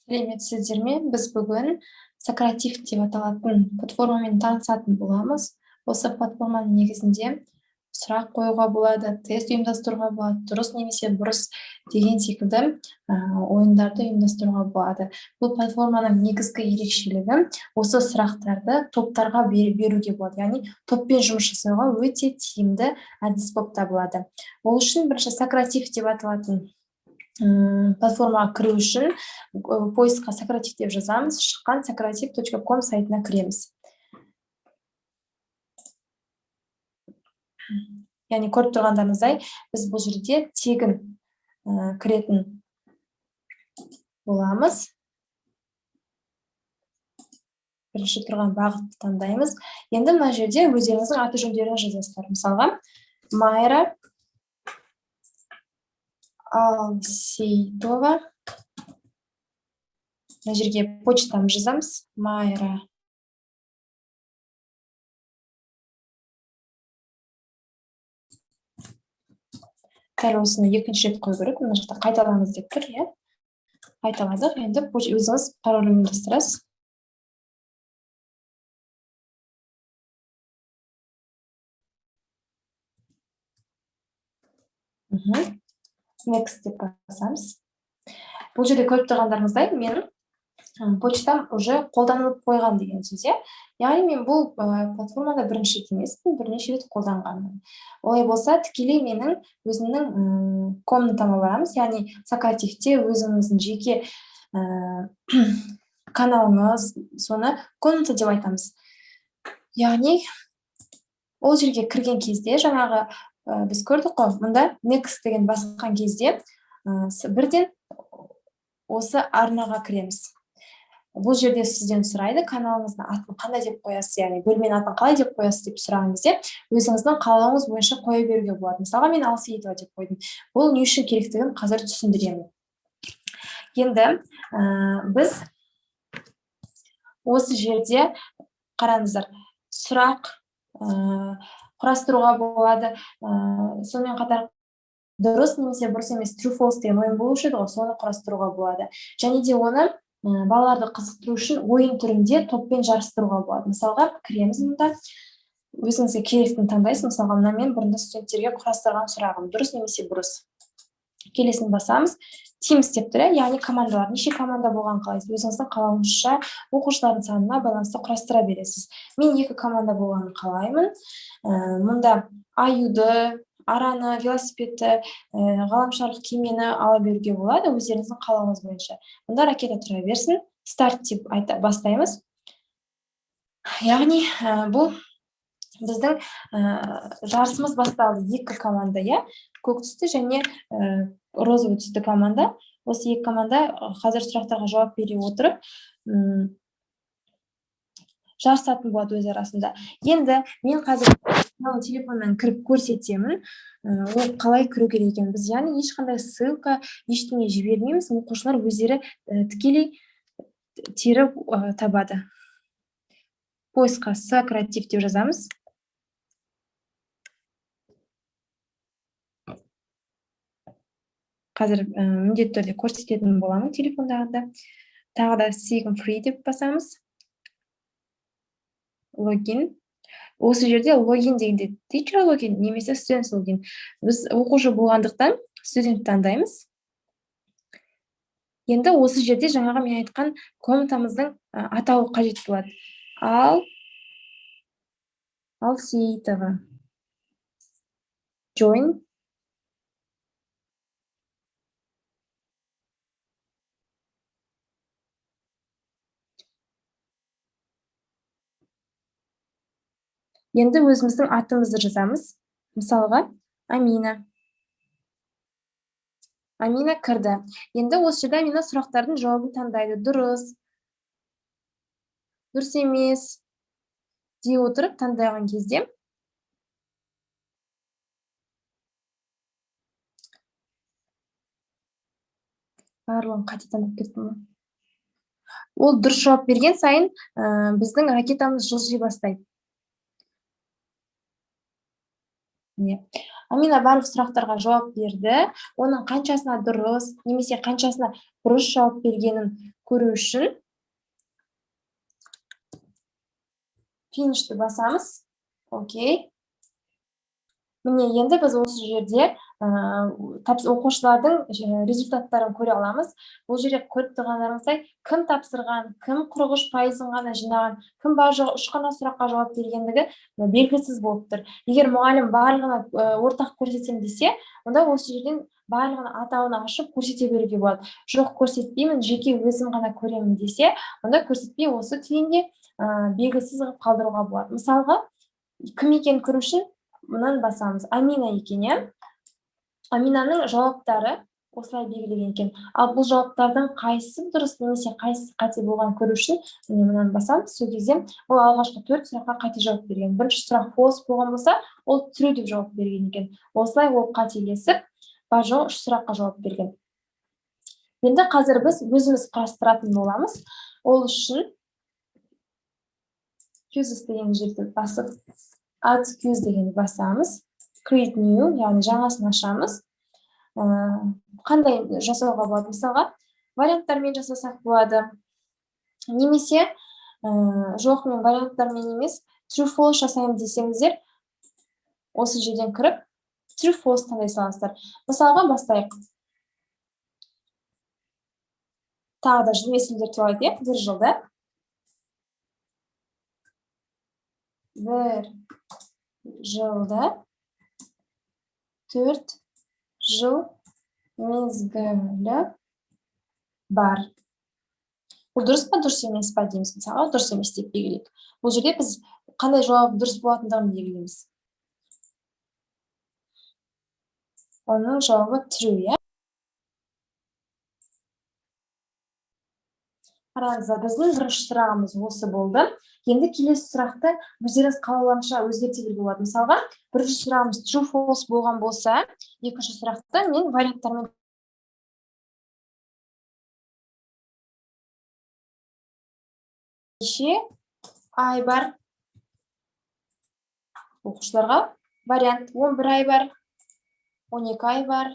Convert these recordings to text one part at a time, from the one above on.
Сәлеметсіздер ме? Біз бүгін Socrative деп аталатын платформамен танысатын боламыз. Осы платформаның негізінде сұрақ қоюға болады, тест ұйымдастыруға болады, дұрыс немесе бұрыс деген секілді ойындарды ұйымдастыруға болады. Бұл платформаның негізгі ерекшелігі осы сұрақтарды топтарға беруге болады, яғни топпен жұмыс жасауға өте тиімді әдіс болып табылады. Ол үшін бірінші Socrative деп аталатын платформаға кіру үшін поиск қа Socrative деп жазамыз, шыққан socrative.com сайтына кіреміз. Яғни көріп тұрғандарыңыздай, біз бұл жерде тегін кіретін боламыз. Бірінші тұрған бағытты таңдаймыз. Енді мына жерде өздеріңіздің аты жөндеріңізді жазасыздар. Мысалға, Майра Алсейтова. Мына жерге почтамды жазамыз. Майра дәл осыны екінші рет қою керек. Мына жақта қайталаңыз деп тұр, иә. Қайталадық. Енді өзіңіз пароль ұйымдастырасыз. Next деп басамыз. Бұл жерде көріп тұрғандарыңыздай, менің почтам уже қолданылып қойған деген сөз, иә. Яғни мен бұл платформада бірінші рет емеспін, бірнеше рет қолданғанмын. Олай болса, тікелей менің өзімнің комнатама барамыз, яғни Socrative-те өзіміздің жеке каналыңыз, соны комната деп айтамыз. Яғни ол жерге кірген кезде жаңағы біз көрдік қой, мұнда next деген басқан кезде бірден осы арнаға кіреміз. Бұл жерде сізден сұрайды, каналыңыздың атын қандай деп қоясыз, яғни бөлменің атын қалай деп қоясыз деп сұраған кезде өзіңіздің қалауыңыз бойынша қоя беруге болады. Мысалға, мен Алсейітова деп қойдым. Бұл не үшін керектігін қазір түсіндіремін. Енді біз осы жерде қараңыздар, сұрақ құрастыруға болады, сонымен қатар дұрыс немесе бұрыс емес, true false деген ойын болушы еді ғой, соны құрастыруға болады. Және де оны балаларды қызықтыру үшін ойын түрінде топпен жарыстыруға болады. Мысалға, кіреміз мұнда, өзіңізге керектіні таңдайсыз. Мысалға, мына мен бұрында студенттерге құрастырған сұрағым дұрыс немесе бұрыс. Келесін басамыз. Teams деп тұр, яғни командалар, неше команда болған қалайсыз, өзіңіздің қалауыңызша оқушылардың санына байланысты құрастыра бересіз. Мен екі команда болғанын қалаймын. Мұнда аюды, араны, велосипедті, ғаламшарлық кемені ала беруге болады өздеріңіздің қалауыңыз бойынша. Мұнда ракета тұра берсін. Старт деп айта бастаймыз. Яғни бұл біздің жарысымыз басталды. Екі команда, иә, көк түсті және розовый түсті команда. Осы екі команда қазір сұрақтарға жауап бере отырып жарысатын болады өз арасында. Енді мен қазір телефоннан кіріп көрсетемін, ол қалай кіру керек екенін. Біз яғни ешқандай ссылка, ештеңе жібермейміз, оқушылар өздері тікелей теріп табады. Поиск қа Socrative деп жазамыз. Қазір міндетті түрде көрсететін боламын телефондағыда. Тағы да Sign free деп басамыз. Логин. Осы жерде логин дегенде teacher логин немесе student логин. Біз оқушы болғандықтан студент таңдаймыз. Енді осы жерде жаңағы мен айтқан комнатамыздың атауы қажет болады. Алсейтова. Join. Енді өзіміздің атымызды жазамыз. Мысалға, Амина. Амина кірді. Енді осы жерде Амина сұрақтардың жауабын таңдайды. Дұрыс, дұрыс емес дей отырып таңдаған кезде барлығын қате таңдап кеттім ғой. Ол дұрыс жауап берген сайын біздің ракетамыз жылжи бастайды. Міне, Амина барлық сұрақтарға жауап берді. Оның қаншасына дұрыс немесе қаншасына бұрыс жауап бергенін көру үшін финишті басамыз. Окей. Міне, енді біз осы жерде оқушылардың результаттарын көре аламыз. Бұл жерде көріп тұрғандарыңыздай, кім тапсырған, кім 43%-ын ғана жинаған, кім бар жоғы 3 қана сұраққа жауап бергендігі белгісіз болып тұр. Егер мұғалім барлығына ортақ көрсетсем десе, онда осы жерден барлығын атауын ашып көрсете беруге болады. Жоқ, көрсетпеймін, жеке өзім ғана көремін десе, онда көрсетпей осы күйінде белгісіз қылып қалдыруға болады. Мысалға, кім екенін көру үшін мынаны басамыз. Амина екен, иә? Аминаның жауаптары осылай белгіленген екен. Ал бұл жауаптардың қайсысы дұрыс немесе қайсысы қате болғанын көру үшін міне мынаны басамыз. Сол кезде ол алғашқы 4 сұраққа қате жауап берген. Бірінші сұрақ false болған болса, ол true деп жауап берген екен. Осылай ол қателесіп, бар жоғы 3 сұраққа жауап берген. Енді қазір біз өзіміз құрастыратын боламыз. Ол үшін quizzes деген жерді басып, add quiz дегенді басамыз. Create new, яғни жаңасын ашамыз. Қандай жасауға болады? Мысалға, варианттармен жасасақ болады. Немесе жоқ, мен варианттармен емес, true false жасаймын десеңіздер, осы жерден кіріп true false таңдай саласыздар. Мысалға, бастайық. Тағы да жыл мезгілдер туралы айтайық. Бір жылда. Бір жылда 4 жыл мезгілі бар. Бұл дұрыс па, дұрыс емес па дейміз. Мысалға, дұрыс емес деп белгілейік. Бұл жерде біз қандай жауап дұрыс болатындығын белгілейміз. Оның жауабы true, иә? Қараңыздар, біздің бірінші сұрағымыз осы болды. Енді келесі сұрақты өздеріңіз қалауларынша өзгерте беруге болады. Мысалға, бірінші сұрағымыз true false болған болса, екінші сұрақты мен варианттармен неше ай бар? Оқушыларға вариант 11 ай бар, 12 ай бар,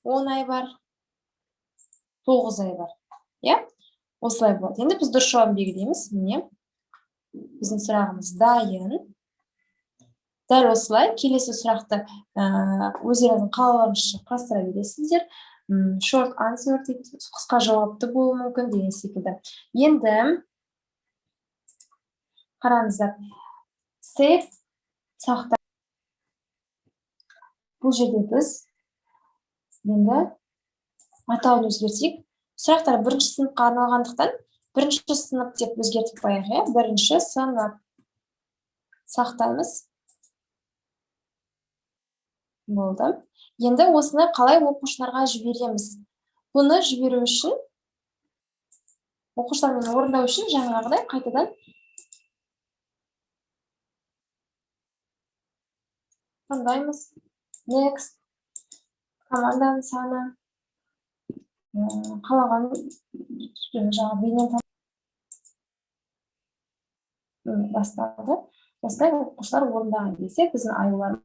10 ай бар, 9 ай бар. Иә? Осылай болады. Енді біз дұрыс жауабын белгілейміз. Міне, біздің сұрағымыз дайын. Дәл осылай келесі сұрақты өздеріңіздің қалауларыңызша құрастыра бересіздер. Short answer дейді, қысқа жауапты болуы мүмкін деген секілді. Енді қараңыздар, save сақта. Бұл жерде біз енді атауын өзгертейік. Сұрақтар бірінші сыныпқа арналғандықтан бірінші сынып деп өзгертіп қояйық, иә? Бірінші сынып. Сақтаймыз. Болды. Енді осыны қалай оқушыларға жібереміз? Бұны жіберу үшін, оқушылармен орындау үшін жаңағыдай қайтадан таңдаймыз. Next. Команданың саны. Қалаған жаңағы бейнені басталды. Осылай оқушылар орындаған кезде біздің аюлар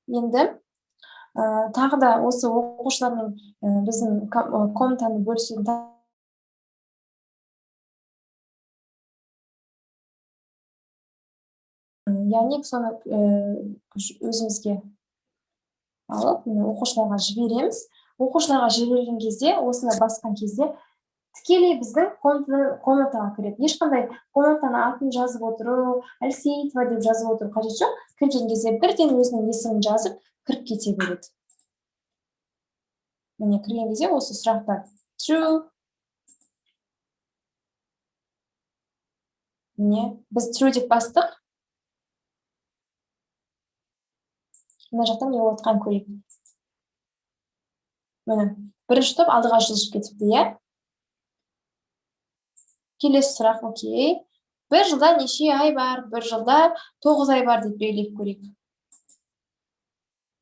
енді тағы да осы оқушылармен біздің комнатаны бөлісудің яғни соны өзімізге алып, міне, оқушыларға жібереміз. Оқушыларға жіберген кезде, осыны басқан кезде тікелей біздің комнатаға кіреді. Ешқандай комнатаның атын жазып отыру, Әлсейітова деп жазып отыру қажет жоқ. Кірген кезде бірден өзінің есімін жазып кіріп кете береді. Міне, кірген кезде осы сұрақтар true. Міне, біз true деп бастық. Мына жақтан не болып жатқанын көрейік. Міне, бірінші топ алдыға жылжып кетіпті, иә? Келесі сұрақ, окей. Бір жылда неше ай бар? Бір жылда 9 ай бар деп белгілеп көрейік.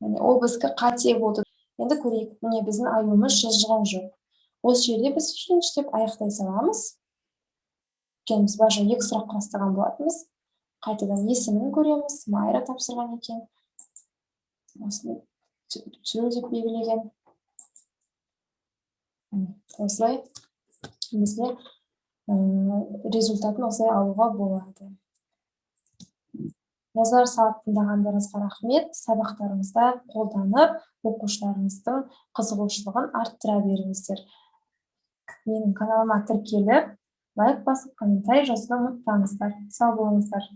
Міне, ол біздікі қате болды. Енді көрейік, міне, біздің аюымыз жылжыған жоқ. Осы жерде біз «Finish» деп аяқтай саламыз, өйткені біз бар жоғы екі сұрақ құрастырған болатынбыз. Қайтадан есімін көреміз, Майра тапсырған екен, осыны true деп белгілеген. Осылай бізге результатын осылай алуға болады. Назар салып тыңдағандарыңызға рахмет. Сабақтарыңызда қолданып, оқушыларыңыздың қызығушылығын арттыра беріңіздер. Менің каналыма тіркеліп, лайк басып, комментарий жазуды ұмытпаңыздар. Сау болыңыздар.